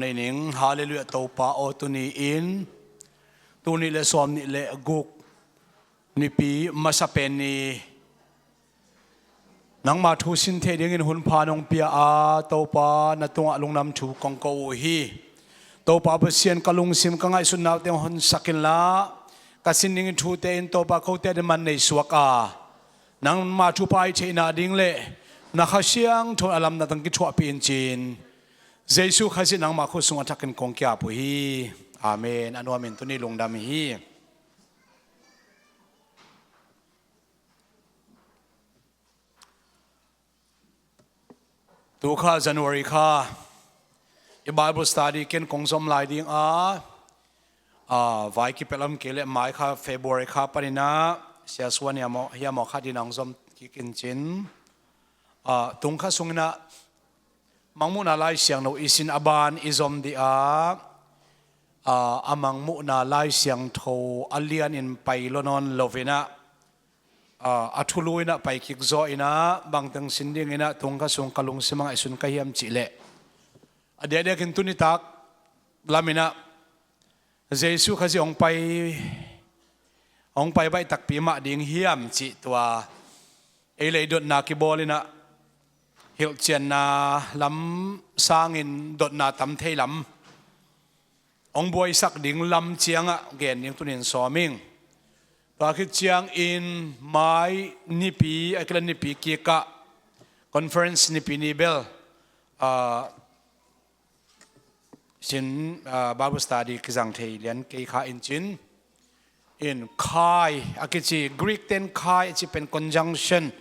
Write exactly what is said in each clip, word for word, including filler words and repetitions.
Nei ning. Halleluiah Topa aw, tuni in tul nih le sawm nih le guk Nipi masa pen ni, nangma thu sin theih dingin hun pha nong pia a, Topa na tungah lungdam thu kong ko uh hi. Topa Pasian, ka lungsim ka ngaihsutnau teng honsak inla, ka sin dingin thute in Topa kote ading man nei suak a, nangma thupha i theihna ding le na Kha Siangtho a lamna tang kithuahpih in ci-in Jesu Khazih nangma khut sungah thakin kong kiap uh hi. Amen. A nuamin tuni lungdam hi. Tu kha January kha i Bible study ken kong zom lai ding a, a, vai kipelh lam kei le mai kha February kha paninah siasuan hiam aw, hiam aw kha dinah hong zom kik in cin. A, tung kha sunginah Mangmuhna Lai Siangtho i sin a ban i zom dih a, a, a Mangmuhna Lai Siangtho a lianin pai lo nawn loinah, a, a thulu inah pai kik zaw inah bangteng sin dinginah tung kha sung ka lungsim a ngaihsun ka hiam cihleh, a diakdiakin tunitak laminah Jesu Khazih hong pai, hong pai baih takpi mah ding hiam cih tua ei lei dotna kibawl inah hilhcianna lam sangin dotna tam thei lam hong buaisak ding lam ciangah gen ding tunin sawm ing. Tua khit ciangin mai nipi a kila nipi kikah conference nipi ni bel, a, sin, a, Bible study kizang thei lian kei kha in cin. In kai a kici, Greek ten kai a ci pen conjunction,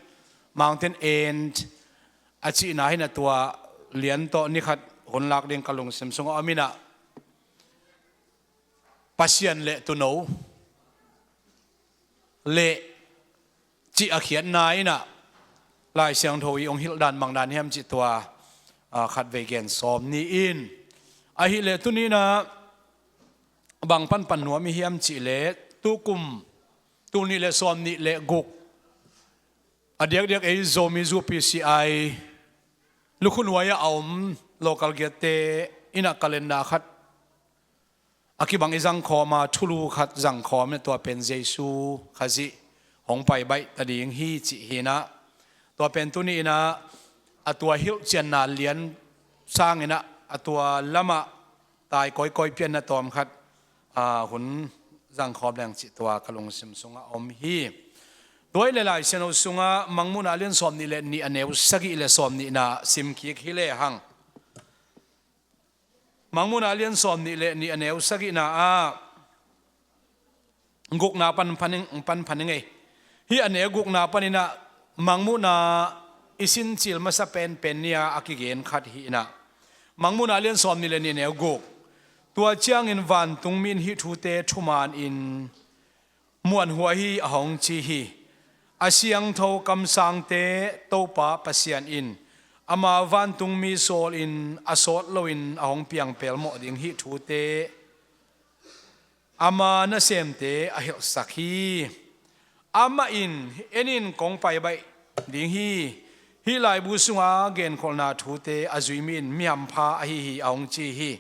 Mangten and a cihna hinah tua lian tawh nikhat hun lak ding ka lungsim sungah om inah Pasian le tuuno le cih a khiatna inah Lai Siangtho i hong hilh dan mang dan hiam cih tua, a, khatvei gen sawm ni in. Ahihleh tuninah bang panpan nuam i hiam cihleh tukum tul nih le sawm nih le guk a diakdiak ei Zomi zu P C I lukhunuai-ah a om local giatte inah calendar khat a kibang i zangkhawm a, thulu khat zangkhawm inah tua pen Jesu Khazih hong pai baih ta ding hi cih hinah, tua pen tuni inah a tua hilhcianna lian sanginah a tua lamah tai kawikawi pianna tawmkhat, a, hun zangkhawm leng cih tua ka lungsim sungah om hi. Tua i le Lai Siangtho sungah Mangmuhna lian sawm nih le nih a neu sagih le sawm nihna sim kik hi lehang. Mangmuhna lian sawm nih le nih a neu sagihna ah gukna pan phan ing, pan phan ing ei. Hih a neu gukna paninah Mangmuhna i sin cil masa penpen ni-a a kigen khat hi inah. Mangmuhna lian sawm nih le nih a neu guk. Tua ciangin vantungmi in hih thute thuman in muanhuai hi a hong ci hi. A siangtho kamsangte Topa Pasian in ama vantungmi sawlin a sawt loin a hong piang pelmawh ding hih thute ama nasemte a hilhsak hi. Amah in, "En in, kong pai baih ding hi. Hih laibu sunga genkholhna thute a zui mi in mi hampha ahi hi," a hong ci hi.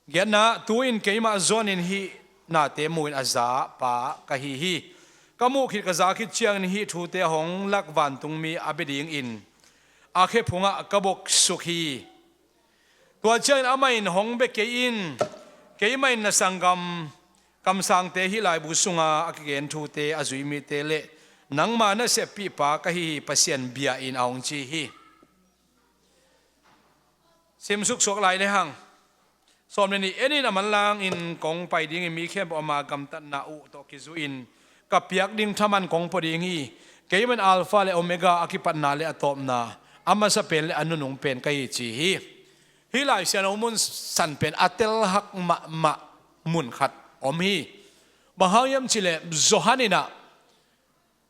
Giatna, "Tu-in keimah zuanin hih nate mu-in a za pa ka hi hi. Ka muh khit ka za khit ciangin hih thute a hong lak vantungmi a bia dingin a khe phungah ka boksuk hi. Tua ciangin amah in hong bia kei in, keimah in na sanggam kamsangte hih laibu sunga a kigen thute a zui mite le nangma na seppihpa ka hi hi Pasian bia in," a hong ci hi. Simsuk suak lai lehang. Sawm le nih, "En in, a manlangin kong pai dingin mi khempeuh ama gamtatna uh tawh kizuin ka piak ding thaman kong pua ding hi. Keimah in Alpha le Omega, a kipatna le a tawpna, a masa pen le a nunung pen ka hi," ci hi. Hih Lai Siangtho mun san pen a telhak mahmah mun khat om hi. Bang hang hiam cihleh Johan inah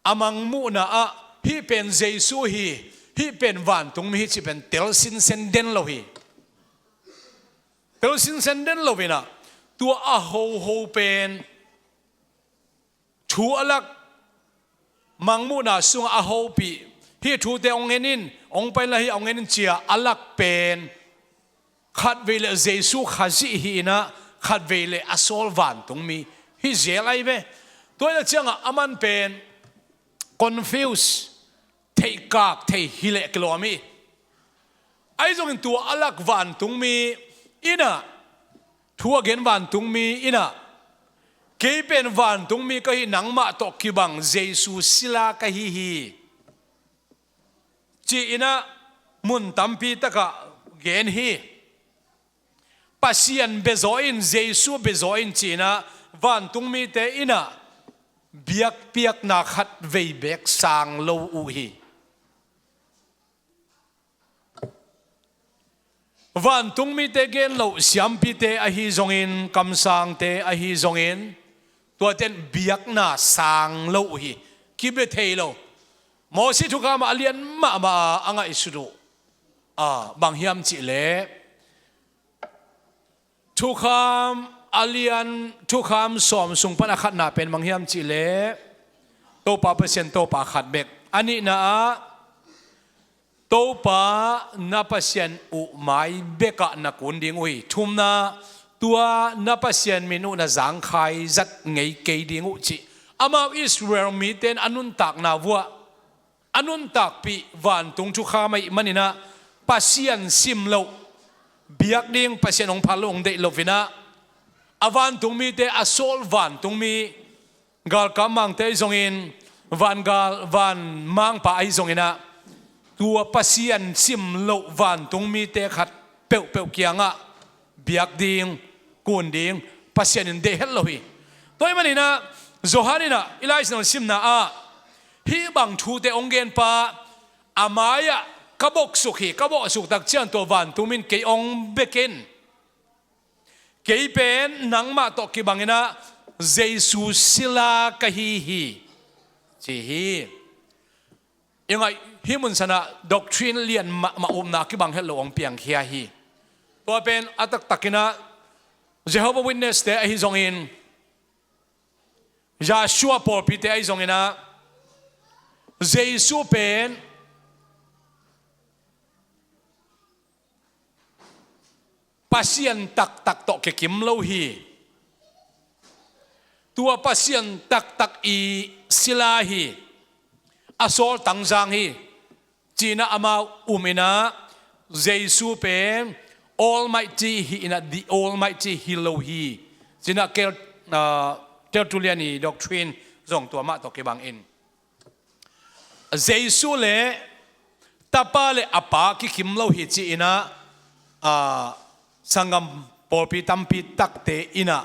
a Mangmuhna ah hih pen Jesu hi, hih pen vantungmi hi cih pen tel sinsen den lo hi. Tel sinsen den lo inah tua a hoho pen thu a lak, Mangmuhna sungah a hopih, "Hih thute hong en in, hong pai inla hih hong en in," ci-a a lak pen Khatvei le Jesu Khazih hi inah, khatvei le a sawl vantungmi hi zel ahi ve. Tua ina ciangah aman pen confuse, theihkak thei hi leh kilawm hi. Ahi zongin tua a lak vantungmi inah, thu a gen vantungmi inah, kei pen vantungmi ka hi, nangmah tawh kibang Jesu sila ka hi hi, ci inah mun tampi takah gen hi. Pasian bezaw in, Jesu bezaw in ci inah vantungmite inah biakpiakna khatvei beek sang lo uh hi. Vantungmite gen loh, siampite ahi zongin, kamsangte ahi zongin, tuate in biakna sang lo uh hi. Kibia thei lo. Mawsi thukham ah a lian mahmah a, a ngaihsut uh, a, bang hiam cih leh, thukham a lian, thukham sawm sung pan a khatna pen bang hiam cih leh, Topa Pasian, Topa khat bek. A nihna ah, Topa na Pasian uh mai bekah na kun ding uh hi. Thumna, tua na Pasian min uh na zangkhai zat ngei kei ding uh, cih. Amau Israel mite in a nuntakna vuah, a nuntakpih vantung thukham ahih maninah, Pasian sim loh, biak ding, Pasian hong phal loh hong deih loinah, a vantungmite, a sawl vantungmi, galkap mangte ahi zongin, vangal, vanmangpa ahi zonginah, tua Pasian sim loh vantungmite khat peuhpeuh kiangah biak ding, kun ding, Pasian in deih het lo hi. Tua ahih maninah, Johan inah i Lai Siangtho simna ah hih bang thute hong genpa, a mai-ah ka boksuk hi, ka boksuk tak ciang tua vantungmi in kei hong bek in, kei pen nangmah tawh kibanginah Jesu sila ka hi hi, ci hi. I ngaih, hih mun sanah doctrine lian mahmah upna kibang het lo hong piangkhia hi. Tua pen a taktakinah Jehovah Witness-te ahi zongin, Yahshua pawlpite ahi zonginah, Jesu pen Pasian taktak tawh kikim lo hi. Tua Pasian taktak i sila hi. A sawl tangzang hi, ci inah amau um inah, Jesu pen Almighty hi inah, the Almighty hi lo hi, ci inah Kel-, ah, Tertullian i doctrine zong tua mah tawh kibang in. Jesu le Tapa le a Pa kikim lo hi, ci inah, ah, sanggam pawlpi tampi takte inah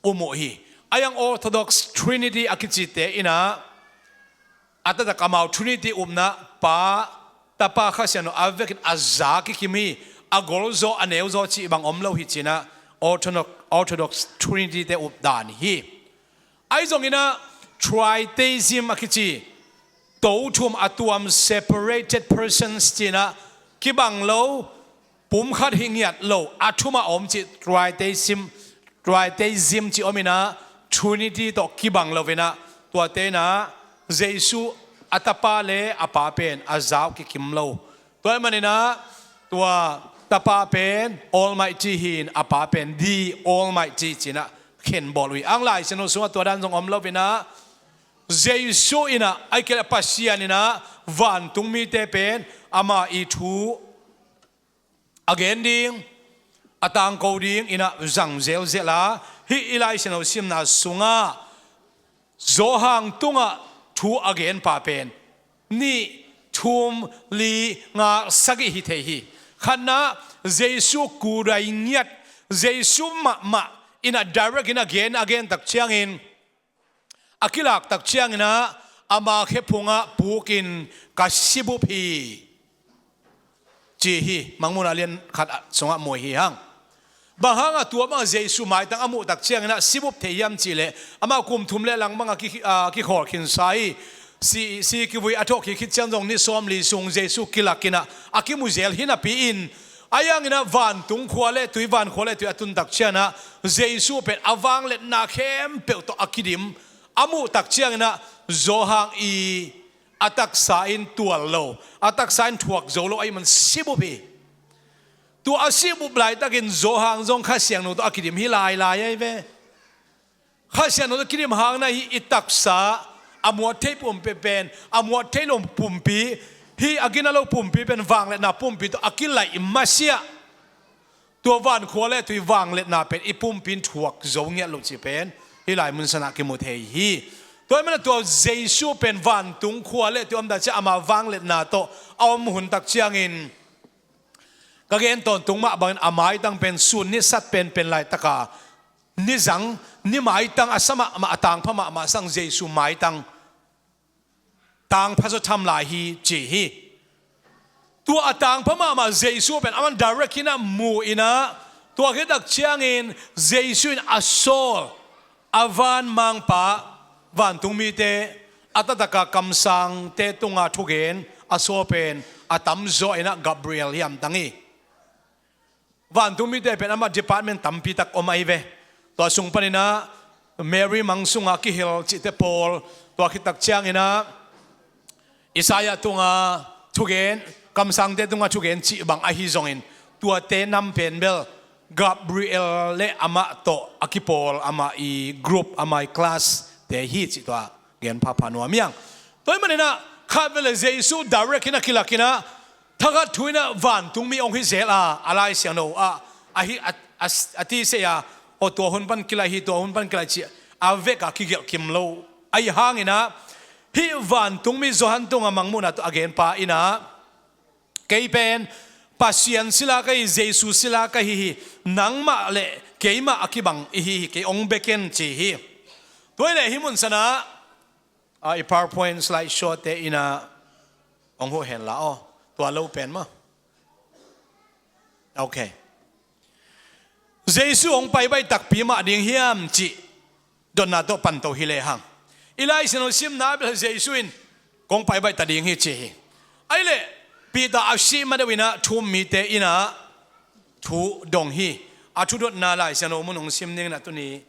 um uh hi. A yang Orthodox Trinity a kicite inah, a taktak amau Trinity upna, Pa, Tapa, Kha Siangtho a vekin a za kikim hi, a golzaw, a neuzaw cih bang om lo hi, ci inah Orthodox, Orthodox Trinity-te updan hi. Ahi zonginah Tritheism a kici, to thum a tuam, separated persons, ci inah kibang lo, pumkhat hi ngiat lo, a thum a om cih, Tritheism, Tritheism cih om inah, Trinity tawh kibang lo inah, tuate inah Jesu a Tapa le a Pa pen a za uh kikim lo. Tua ahih maninah tua Tapa pen Almighty hi-in, a Pa pen the Almighty ci inah khenbawl uh hi. Ang Lai Siangtho sungah tua dan zong om lo inah, Jesu inah, ahih kei leh Pasian inah vantungmite pen ama i thu a gen ding, a tangko ding inah zang zelzel a, hih i Lai Siangtho simna sungah Johan tungah thu a genpa pen nih, thum, li, nga, sagih hi thei hi. Khatna, Jesu kudai ngiat, Jesu mahmah inah direct inah gen, a gen tak ciangin, a kilak tak cianginah ama khephungah pukin ka sibup hi, ci hi. Mangmuhna lian khat sungah mu hi hang. Bang hangah tua bangah Jesu maitang a muh tak cianginah sibup thei hiam cih leh, amah kum thum le lang bangah ki, a, kikhawl khinsa hi. Si, si kivui a thawhkik khit ciang zong ni sawmli sung Jesu kilakinah a kimu zel hi napi-in, a yanginah vantung khua le tui, van khua le tui a tun tak cianginah Jesu pen a vangliatna khempeuh tawh a kidim, a muh tak cianginah Johan i a taksa in tual lo, a taksa in thuak zo lo ahih man sibup hi. Tua a sih bup laitakin Johan zong Kha Siangtho tawh a kidim hi lailai ahi ve. Kha Siangtho tawh kidim hangin ah hih i taksa, a muat thei pumpi pen, a muat thei lo pumpi, hih a gina lo pumpi pen vangliatna pumpi tawh a kilaih masiah. Tua vankhua le tui vangliatna pen i pumpi in thuak zo ngiat lo cih pen hih lai mun sanah kimu thei hi. Tua ahih manin tua Jesu pen vantung khua le tui om tak ciang ama vangliatna tawh a om hun tak ciangin, ka gen tawntung mah bangin a maitang pen sun ni sat penpen laitaka ni zang, ni maitang a sa mahmah, a tangpha mahmah sang Jesu maitang tangpha zaw tham lai hi ci hi. Tua a tangpha mahmah Jesu pen aman direct in ah mu in ah, tua khit tak ciangin Jesu in a sawl a van mangpa, vantung mite a taktak a kamsangte tunga thugen a sawl pen a tamzaw in ah Gabriel hi hamtang hi. Vantung mite pen amah department tampi tak om ahi ve. Tua sung panin ah Mary mang sungah kihel cihte pawl, tua khit tak ciangin ah Isaiah tunga thugen, kamsangte tunga thugen cih bang ahi zongin, tuate nam pen bel Gabriel le amah tawh a kipawl, amah i group, amah i class te hi cih tua gen phapha nuam hi hang. Tua ahih manin ah khatvei le Jesu direct in ah kilak in ah, thakhat thu in ah vantungmi hong hi zel a, a Lai Siangtho ah a hi a, a, a ti se a, aw tua hun pan kilaih hi, tua hun pan kilaih cih a vek a kigelh kim lo. Ahi hangin ah hih vantungmi Johan tunga mangmuhna tawh a genpa in ah, kei pen Pasian sila ka hi, Jesu sila ka hi hi, nangmah le keimah a kibang i hi hi, kei hong bia ken ci hi. Tua ahih leh hih mun sanah, a, i PowerPoint slide show te in ah hong huh hen la aw. Tua lo pen maw? Ok. Jesu hong pai baih takpi mah ding hiam cih dotna tawh pan to hi lehang, i Lai Siangtho simna bel Jesu in kong pai baih ta ding hi ci hi. Ahih leh Peter a sih ma deuh in ah thu-um mite in ah thu dong hi. A thu dotna Lai Siangtho mun hong sim dingin ah tuni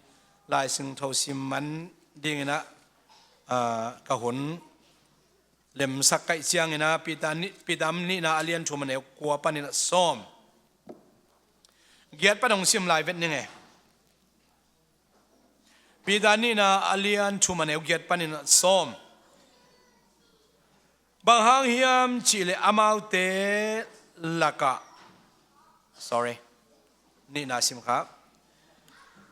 Lai Siangtho sim man dingin ah, ah, ka hun lemsak ka hih ciangin ah Peter ni-, Peter nihna a lian thum a neu kua panin ah sawm, giat pan hong sim lai vet ning e. Peter nihna a lian thum a neu giat panin ah sawm. Bang hang hiam cih leh amaute lakah, sorry, nihna sim kha.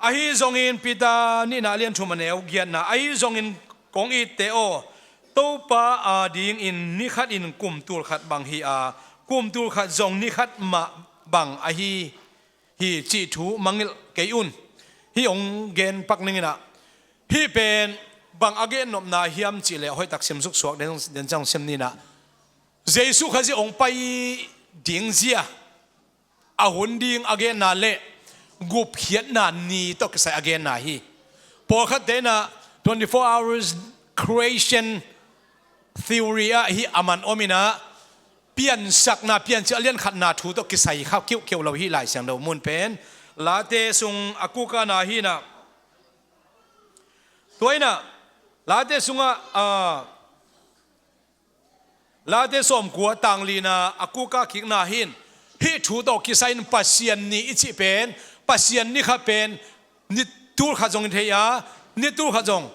Ahi zongin Peter nihna a lian thum a neu giatna, ahi zongin kong itte aw, Topa adingin ni khat in kum tul khat bang hi a, kum tul khat zong ni khat mah bang ahi hi cih thu mangngilh kei un. Hih hong gen pak ning in ah, hih pen bang a gen nopna hiam cih leh hoih tak sim suksuak den, den ciang sim ni in ah, Jesu Khazih hong pai ding zia, a hun ding a genna le gupkhiatna ni tawh kisai a genna hi. Pawlkhatte in ah twenty-four hours creation theory ah hih a man om in ah, piansakna, piancil a lian khatna thu tawh kisai kha kiuhkeuh lo hi. Lai Siangtho mun pen Late sung a kukana hi in ah, tua in ah Late sungah, ah, Late sawmkua tang lina a kuka kikna hi in, hih thu tawh kisai in Pasian ni i cih pen, Pasian ni khat pen ni tul khat zong hi thei a, ni tul khat zong,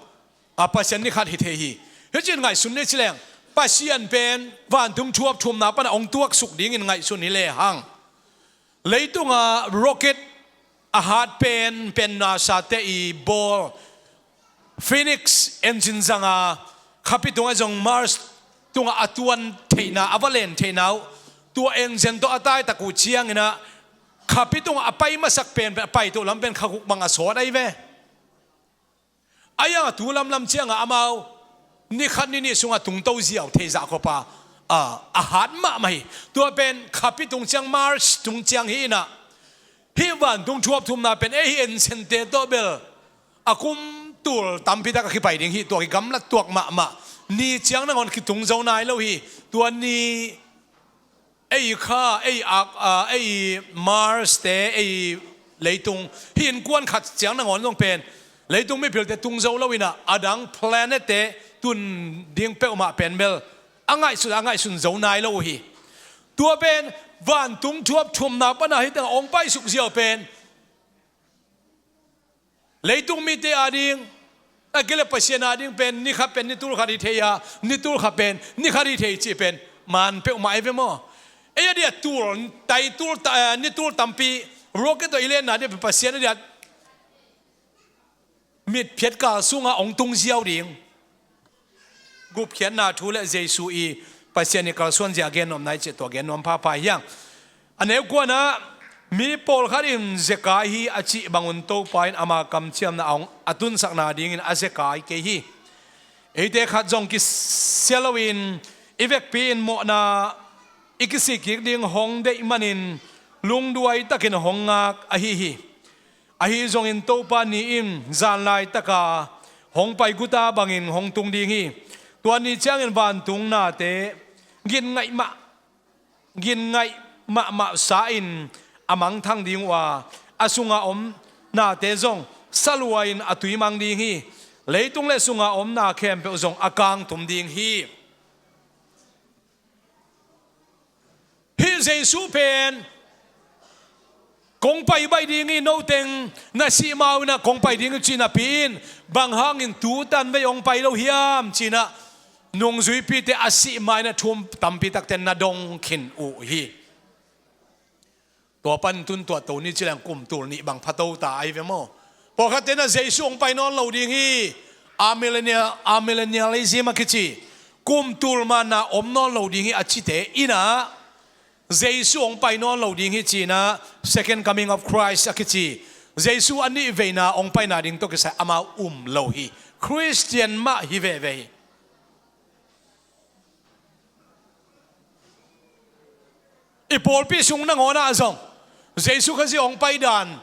a, Pasian ni khat hi thei hi. Hih cih in ngaihsun ni ci leng, Pasian pen vantung thuap thumna pan a hong tuaksuk dingin ngaihsun hi lehang, leitungah rocket a hat pen, pen NASA te i bawl, Phoenix engine zanga khapi tungah zong Mars tungah a tuan theihna, a va len theihna uh, tua engine tawh a taitak uh ciangin ah khapi tungah a pai masak pen, pen a pai tuh lam pen kha guk bang a sawt ahi ve. Ahi hang a tu lamlam ciangah amau ni khat ni nih sungah tungto ziau thei zah khop a, a, a hat mahmah hi. Tua pen khapi tung ciang, Mars tung ciang hi in ah, hih vantung thuap thumna pen ei hih engine te tawh bel a kum tul tampi tak a kipai ding hi. Tua kigamlat tuak mahmah. Ni ciang nangawn kitung zo nai lo hi. Tua ni ei kha, ei ak, a, ei Mars te, ei leitung, hih innkuan khat ciang nangawn zong pen leitung mipilte tung zo lo in ah, a dang planet te tun ding peuhmah pen bel a ngaihsun, a ngaihsun zo nai lo uh hi. Tua pen vantung thuap thumna pana hih tengah hong paisuk ziau pen leitung mite ading, a kile Pasian ading pen ni khat pen ni tul khat hi thei a, ni tul khat pen ni khat hi thei cih pen man peuhmah ei ve maw? Ei a dia tul, tai tul, ta-, eh, ni tul tampi rocket tawh i lenna dia pen Pasian a dia mitphiat kal sungah hong tung ziau ding. Gupkhiatna thu le Jesu i Pasian i kalsuan zia gen nuamna i cih tua gen nuam phapha hiang. A neu kuanah mi pawlkhat in zekai hi a cih bangun Topa in ama kamciamna a hong a tunsak nadingin a zekai kei hi. Eite khat zong kisia loin i vekpi in mawhna i kisik kik ding hong deih manin lungduai takin hong ngak ahi hi. Ahi zongin Topa ni in zan laitaka hong pai guta bangin hong tung ding hi. Tua ni ciangin vantung nate gin ngaih mah, gin ngaih mahmah sa in a mangthang ding uh a, a sunga om nate zong salua in a tui mang ding hi. Leitung le sunga om na khempeuh zong a kangtum ding hi. Hih Jesu pen kong pai baih ding hi, noteng na sih ma-in ah kong pai ding hi ci napi in, bang hangin tutan vei hong pai lo hiam ci-in ah nungzuipite a sih ma-in ah thu tampi takte na dong khin uh hi. Tua pan tun tua to ni ci leng kum tul nih bang pha to ta ahi ve maw? Pawlkhatte in ah Jesu hong pai nawn lo ding hi. Amillennial, amillennialism a kici, kum tul manna om nawn lo ding hi a cite in ah Jesu hong pai nawn lo ding hi ci-in ah, Second Coming of Christ a kici, Jesu a nih veina hong paina ding tawh kisai amau um lo hi. Khristian mah hi veve hi. I pawlpi sung nangawn ah zong Jesu Khazih hong pai dan,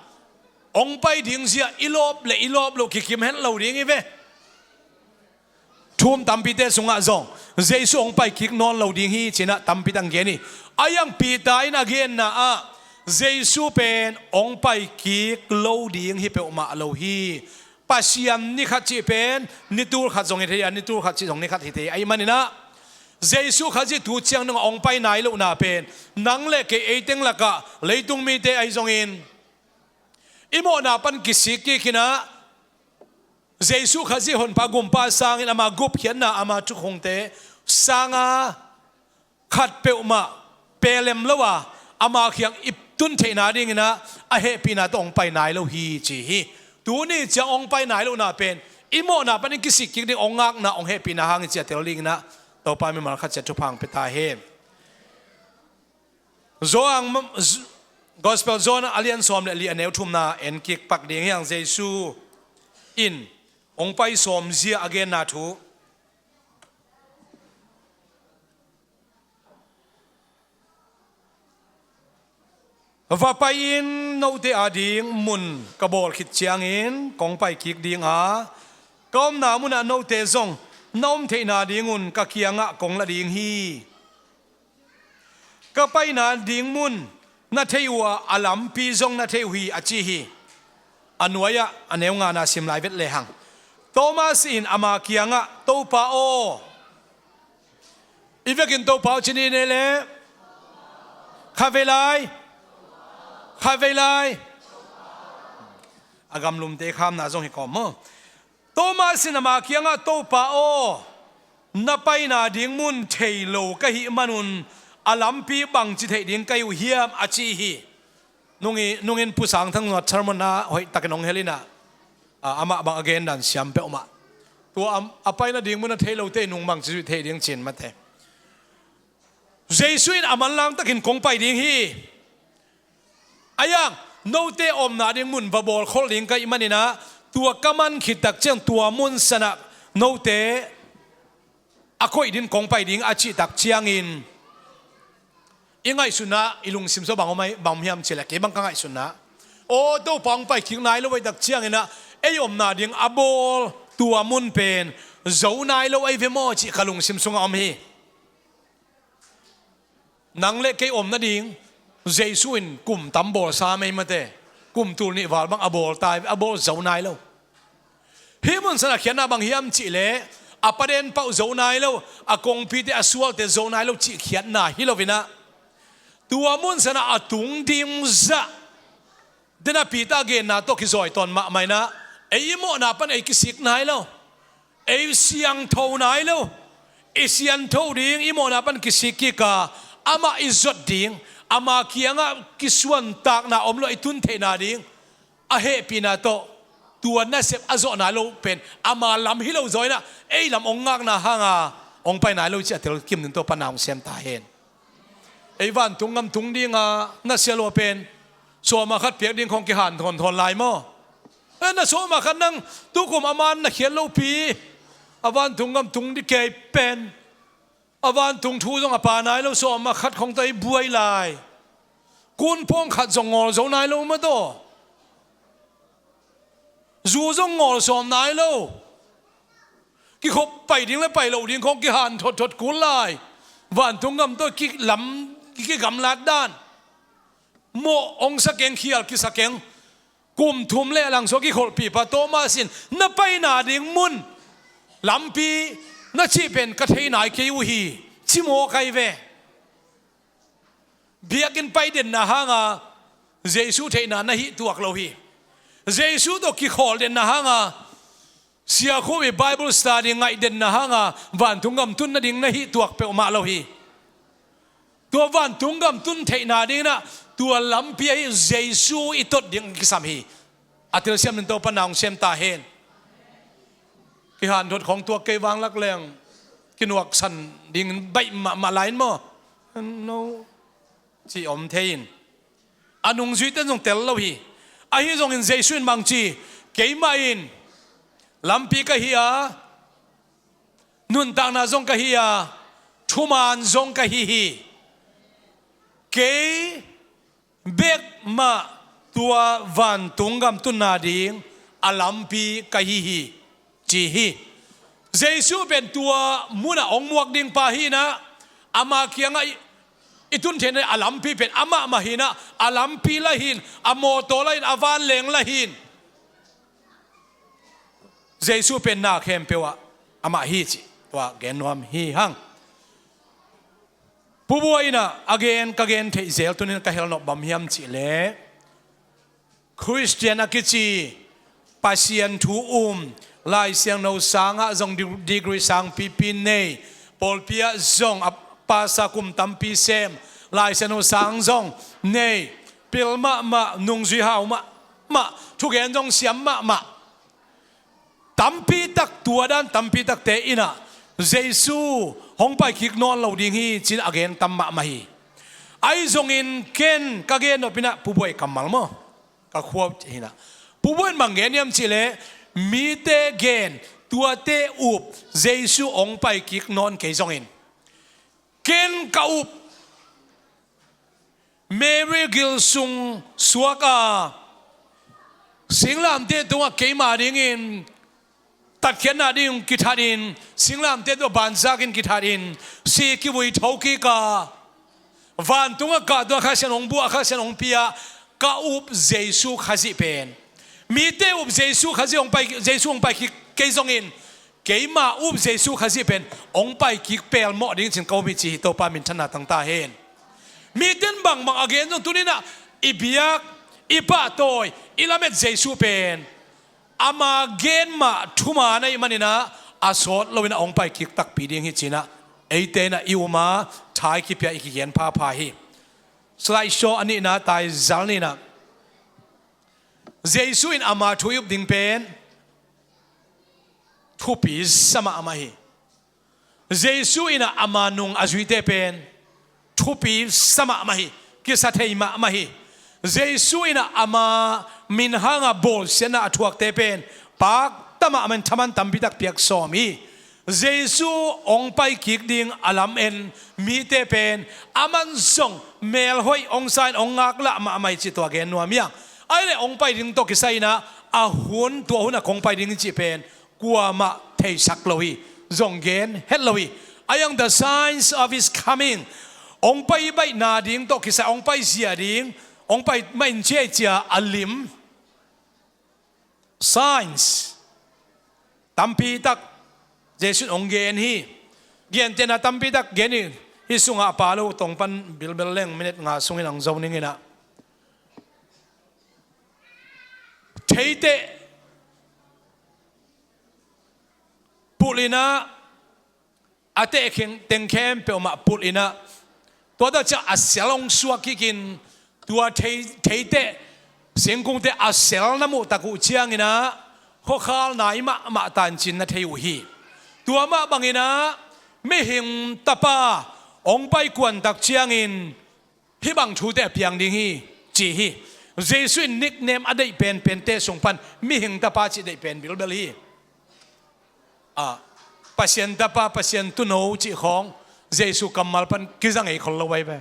hong pai ding zia i lawp le i lawp loh kikim hen lo ding hi ve. Thu-um tampite sungah zong Jesu hong pai kik nawn lo ding hi ci-in ah tampi tak gen hi. A iang Peter in a genna ah Jesu pen hong pai kik lo ding hi peuhmah lo hi. Pasian ni khat cih pen ni tul khat zong hi thei a, ni tul khat cih zong ni khat hi thei ahih manin ah Jesu Khazih tu ciang dong hong pai nai lohna pen nang le kei ei teng lakah leitung mite ahi zongin i mawhna pan kisik kik in ah Jesu Khazih honpa gumpa sangin ama gupkhiatna, ama thukhunte sanga khat peuhmah pelem lo a, ama kiang i tun theihna dingin ah a hehpihna tawh hong pai nai lo hi ci hi. Tuni ciang hong pai nai lohna pen i mawhna panin kisik kik ding, hong ngakna, hong hehpihna hang hi ci a tel dingin ah Topa mimal khat ciat thupha hong pia ta hen. Johan, Gospel John a lian sawm le li a neu thumna en kik pak ding hiang. Jesu in hong pai sawm zia a genna thu. Va pai in, note ading mun ka bawl khit ciangin kong pai kik ding a, ka omna munah note zong na om theihna dingun ka kiangah kong la ding hi. Ka paina ding mun na thei uh a, a lampi zong na thei uh hi, a ci hi. A nuai-ah a neu ngana sim lai vet lehang. Thomas in ama kiangah, Topa aw, i vekin Topa aw ci ni nei leh, khatvei lai, khatvei lai. A gamlumte khamna zong hi kawm maw? Thomas in ama kiangah, Topa aw, na paina ding mun thei lo ka hih manun a lampi bangci theih ding ka hi uh hiam, a ci hi. Nungi, nungin Pu Sang Thang Nuat sermon ah hoihtakin hong hel in ah, a, amah bang a gen dan siam peuhmah. Tua a, a paina ding mun a thei lote nung bangci zuih theih ding ci-in mate. Jesu in a manlang takin kong pai ding hi. A iang, note omna ding mun va bawlkhol ding ka hih manin ah, tua ka man khit tak ciang tua mun sanah note a koih ding kong pai ding a cih tak ciangin, i ngaihsutna, i lungsim sung bang om ai, bang om hiam cih leh kei bang ka ngaihsutna, aw, Topa hong pai kik nai lo ahih tak ciangin ah ei omna ding a bawl tua mun pen zo nai lo ahi ve maw cih ka lungsim sungah om hi. Nang le kei om nading Jesu in kum tam bawl sam ei mate. Kum tul nih val bang a bawl ta, a bawl zo nai lo. Hih mun sanah khiatna bang hiam cih leh a paden pauh zo nai lo, a kongpite, a sualte zo nai lo cih khiatna hi lo in ah, Tua mun sanah a tung ding zah. Dena Peter a genna tawh kizawi tawn mahmah inah, ei i mawhna pan ei kisik nai lo, ei siangtho nai lo. I siangtho ding, i mawhna pan kisik kik a, amah i zot ding, ama kiangah kisuantakna om lo i tun theihna ding a hehpihna tawh tua nasep a zawh nai lo pen ama lam hi lo zaw inah, ei lam hong ngakna hanga hong pai nai lo cih a telkim ding tawh pan a hong sem ta hen. Ei vantung gam tung dinga na sia lua pen sawma khat piak ding khong kihanthawn thawn lai maw? E, na sawma khat nang tukum a man na khiat lopi, a vantung gam tung ding kei pen a vantung thu zong a pha nai lo, sawma khat khong tawh ei buai lai. Kunphawng khat zong ngawl zo nai lo mataw. Zu zong ngawl sawm nai lo. Kikhop pai ding le pai loh ding khong kihanthawn thawn kul lai. Vantung gam tawh kilam, kigamlat dan. Mawh hong sa keng, khial kisa keng. Kum thum le a langsuak kikholhpih pa Thomas in na paina ding mun, lampi na cih pen ka thei nai kei uh hi, ci mawk ai ve. Biakinn pai denna hanga Jesu theihna na hih tuak lo hi. Jesu tawh kikhawl denna hanga siakhua i Bible study ngaih denna hanga vantung gam tun nading na hih tuak peuhmah lo hi. Tua vantung gam tun theihna dinginah tua lampi ahi Jesu i tot ding kisam hi. A telsiam ding Topa na hong sem ta hen. Kihanthawn khong tuak kei vanglak leng kinuaksan dingin baih mahmah lai in maw? No. Ci om thei in. A nungzuite zong tel lo hi. Ahi zongin Jesu in bang ci, keimah in lampi ka hi a, nuntakna zong ka hi a, thuman zong ka hi hi. Kei bek mah tua vantung gam tunna ding a lampi ka hi hi, ci hi. Jesu pen tua munah hong muak ding pa hinah, ama kiangah i, i tun theihna a lampi pen amah mah hinah, a lampi la hin, a mawtaw la hin, a vanleng la hin. Jesu pen na khempeuh ah amah hi cih tua gen nuam hi hang. Pu Buai inah a gen, ka gen theih zel tunin ka hel nop bang hiam cihleh, Khristian a kici, Pasian thu um, Lai Siangtho sangah zong di-, degree sang pipi nei, pawlpi ah zong a pasa kum tampi sem, Lai Siangtho sang zong nei, pil mahmah, nungzui hau mahmah, thugen zong siam mahmah. Tampi tak, tua dan tampi takte inah Jesu hong pai kik nawn lo ding hi, ci-in a gen tam mahmah hi. Ahi zongin ken ka gen nop inah Pu Buai kammal maw, ka khua hinah, Pu Buai in bang gen hiam cihleh, mite gen, tuate up, Jesu hong pai kik nawn kei zongin ken ka up. Mary gil sung suak a, singlamteh tungah keima dingin tatkhiatna ding kithatin, singlamteh tungah banzakin kithatin, si kivui tho kik a, vantungah kah tungah Kha Sian hong buak, Kha Sian hong pia, ka up Jesu Khazih pen, mite up Jesu Khazih hong pai, Jesu hong pai kik kei zongin, keima up Jesu Khazih pen hong pai kik pelmawh ding cin ka um hi, ci hi. Topa minthanna tang ta hen. Mite in bangbang a gen zong tuninah i biak, i pahtawi, i lamet Jesu pen ama gen mah thuman ahih maninah a sawt loinah hong pai kik takpi ding hi, cinah eite inah i um a, tha i kipia, i kigen phapha hi. Slide show a nihna tai zal ninah, Jesu in ama thu i up ding pen thupi sa mahmah hi. Jesu inah ama nung a zuite pen thupi sa mahmah hi, kisa thei mahmah hi. Jesu inah ama min hanga bawlsiatna a thuakte pen pakta mahmah in thaman tampi tak piak sawm hi. Jesu hong pai kik ding a lam en mite pen aman zong melhoih hong sa in hong ngaklah mahmah hi, cih tua gen nuam hi hang. Ahih leh hong pai ding tawh kisai inah a hun, tua hun a kong pai ding hi cih pen kuamah theisak lo hi, zong gen het lo hi. Ahi hang the signs of his coming, hong pai baihna ding tawh kisai, hong pai zia ding, hong pai mah in ciaicia a lim, signs tampi tak Jesu in hong gen hi. Gentehna tampi tak gen hi. Hih sungah a pa lo tong pan bilbel leng minit nga sungin ang zo ning inah, theiteh pulh inah, a tehkheng teng khempeuh mah pulh inah, tua tak ciang a sel hong suak kikin, tua thei, theiteh singkungte a sel na muh tak uh ciang inah, khuakhal nai mahmah tancin na thei uh hi. Tua mah bang inah, Mihing Tapa hong pai kuan tak ciangin hih bang thute a piang ding hi, ci hi. Jesuh in nickname a deih penpente sung pan Mihing Tapa cih deih pen bilbel hi. Ah, Pasian Tapa, Pasian Tuuno cih khawng Jesuh kammal pan kiza ngei khol lo ahi ve.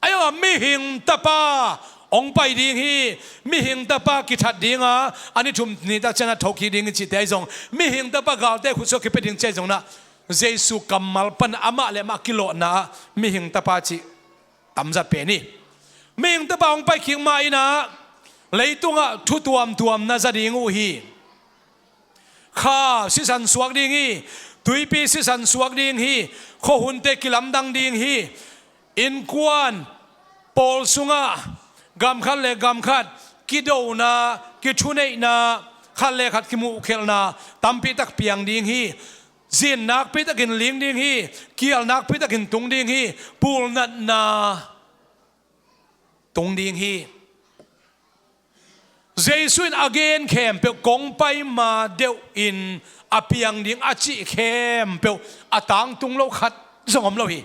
Ahi zongah Mihing Tapa hong pai ding hi, Mihing Tapa kithat dinga a ni thum ni tak ciang a thokik ding hi cihte ahi zong, Mihing Tapa galte khut sungah kipia ding cih ahi zong inah, Jesuh kammal pan amah le amah kilawhna ah Mihing Tapa cih tamzat pen hi. Mihing Tapa hong pai kik ma inah, leitungah thu tuamtuam na za ding uh hi. Kha sisan suak ding hi, tuipi sisan suak ding hi, khuahunte kilamdang ding hi, innkuan pawl sungah gam khat le gam khat kidona, kithuneihna, khat le khat kimuhkhelhna tampi tak piang ding hi. Zin nakpi takin ling ding hi, kial nakpi takin tung ding hi, pulnatna tung ding hi. Jesuh in a gen khempeuh kong pai ma deuh in a piang ding a cih khempeuh a tangtung lo khat zong om lo hi.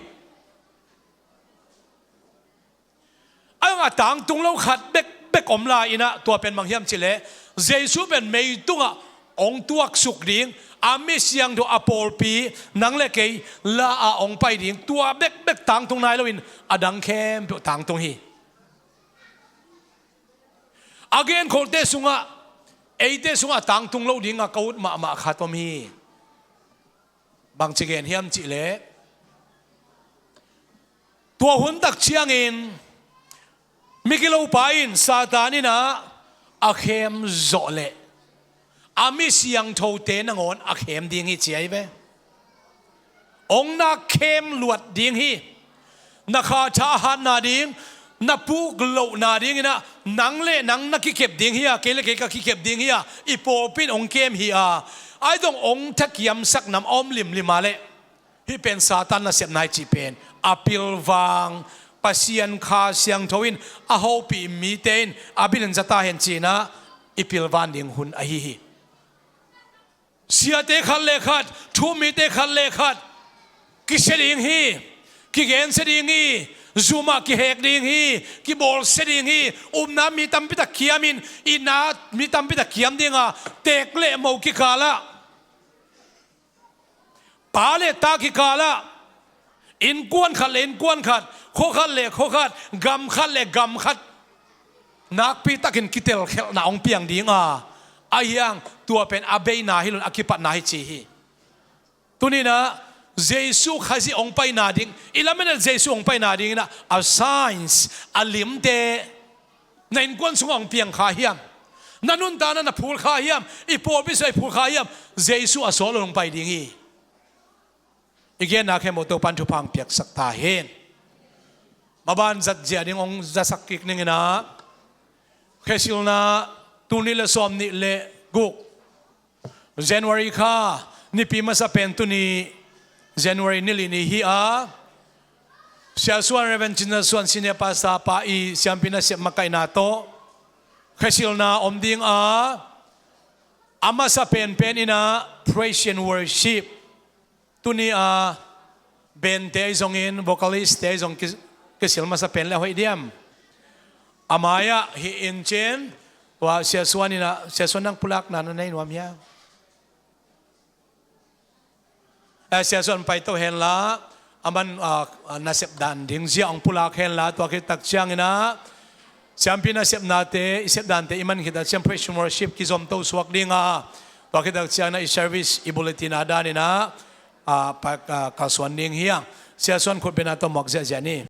A zong a tangtung lo khat bekbek om lai inah, tua pen bang hiam cih leh, Jesuh pen meitungah hong tuaksuk ding, a mi siangtho, a pawlpi, nang le kei la-ah hong pai ding, tua bekbek tangtung nai loin a dang khempeuh tangtung hi. A genkholhte sungah, eite sungah tangtung lo dingah ka ut mahmah khat om hi. Bangci gen hiam cih leh, tua hun tak ciangin migilopa in, Satan inah a khem zawh leh a mi siangthote nangawn a khem ding hi, ci ahi ve. Hong na khem luat ding hi. Na kha tha a hatna ding, na puk lohna ding inah, nang le nang na kikep ding hi a, kei le kei ka kikep ding hi a, i pawlpi in hong kem hi a. Ahi zong hong thakiamsak nam a om limlim a leh, hih pen Satan nasepna hi cih pen a pilvang, Pasian Kha Siangtho in a hopih mite in a bilin za ta hen ci inah i pilvan ding hun ahi hi. Siate khat le khat, thu-um mite khat le khat kisia ding hi, kigensia ding hi, Zoom ah kihek ding hi, kibawlsia ding hi. Upna mi tampi tak kiamin, itna mi tampi tak kiam dinga, teek le mo kikalah, pa le ta kikalah, innkuan khat le innkuan khat, khua khat le khua khat, gam khat le gam khat nakpi takin kitelkhelhna hong piang dinga, ahi hang tua pen a beina hi lo-in a kipatna hi ci hi. Tuni inah Jesuh Khazih hong paina ding, i lametna Jesuh hong paina ding inah a signs, a limte na innkuan sungah hong piang kha hiam? Na nuntakna ah na phul kha hiam? I pawlpi sungah i phul kha hiam? Jesuh a sawt lo hong pai ding hi. I genna khempeuh Topa'n thupha hong piaksak ta hen. Maban zat zia ding hong zasak kik ning inah, Khesilna tul nih le sawmnih le guk, January kha, nipi masa pen tuni January ni li ni hi a, Sia Suan, Reverend Cin Za Suan, Senior Pastor pa i siampi nasep makaihna tawh Khesilna om ding a, a masa penpen inah praise and worship. Tuni a band te ahi zongin, vocalist te ahi zong ki, kisil masa pen le hoih diam? A mai-ah hi in cin, tua Sia Suan inah, Sia Suan nang pulakna na nei nuam hia? Eh, Sia Suan paito henla, a man, ah, ah, nasep dan ding zia hong pulak henla, tua khit tak ciang inah, siampi nasepnate, i sep dante i man khit tak ciang praise and worship kizomto suak ding a, tua khit tak ciang inah i service, i bulletin a dan inah, ah, pa, ah, kalsuan ding hi a. Sia Suan khutbetna tawh muak ziahziah ni.